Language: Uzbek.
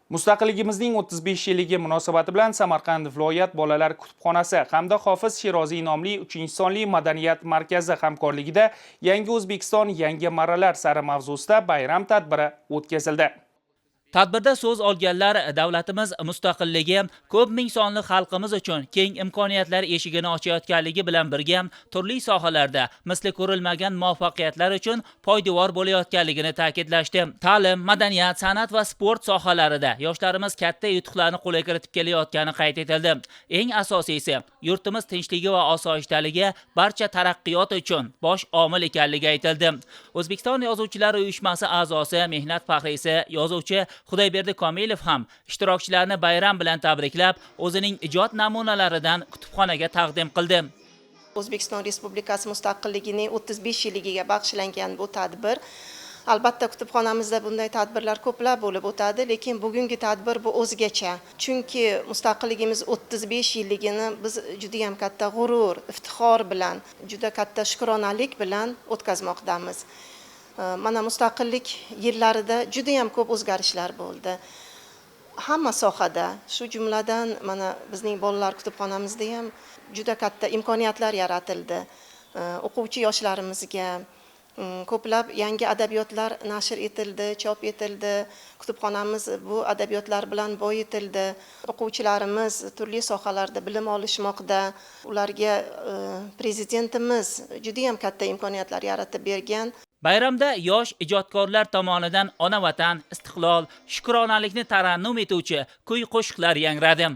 Mustaqilligimizning 35 yilligi munosabati bilan Samarqand viloyat bolalar kutubxonasi hamda Hofiz Sheroziy nomli 3-sonli madaniyat markazi hamkorligida "Yangi O'zbekiston yangi marralar sari" mavzusida bayram tadbiri o'tkazildi. Tadbirda so'z olganlar davlatimiz mustaqilligi ko'p ming sonli xalqimiz uchun keng imkoniyatlar eshigini ochayotganligi bilan birga turli sohalarda misli ko'rilmagan muvaffaqiyatlar uchun poydevor bo'layotganligini ta'kidlashdi. Ta'lim, madaniyat, san'at va sport sohalarida yoshlarimiz katta yutuqlarni qo'lga kiritib kelayotgani qayd etildi. Eng asosiysi, yurtimiz tinchligi va osoyishtaligi barcha taraqqiyot uchun bosh omil ekanligi aytildi. O'zbekiston Yozuvchilar uyushmasi a'zosi, mehnat faxriysi, yozuvchi Xudoyberdi Komilov ham ishtirokchilarni bayram bilan tabriklab, o'zining ijod namunalaridan kutubxonaga taqdim qildi. O'zbekiston Respublikasi mustaqilligining 35 yilligiga bag'ishlangan bu tadbir. Albatta, kutubxonamizda bunday tadbirlar ko'plab bo'lib o'tadi, lekin bugungi tadbir bu o'zgacha, chunki mustaqilligimiz 35 yilligini biz judayam katta g'urur, iftixor bilan, juda katta shukronalik bilan o'tkazmoqdamiz. Mana mustaqillik yillarida judayam ko'p o'zgarishlar bo'ldi hamma sohada, shu jumladan mana bizning bolalar kutubxonamizda ham juda katta imkoniyatlar yaratildi. O'quvchi yoshlarimizga ko'plab yangi adabiyotlar nashr etildi, chop etildi. Kutubxonamiz bu adabiyotlar bilan boyitildi. O'quvchilarimiz turli sohalarda bilim olishmoqda. Ularga prezidentimiz judayam katta imkoniyatlar yaratib bergan. Bayramda yosh ijodkorlar tomonidan ona vatan, istiqlol, shukronalikni tarannum etuvchi kuy qo'shiqlar yangradi.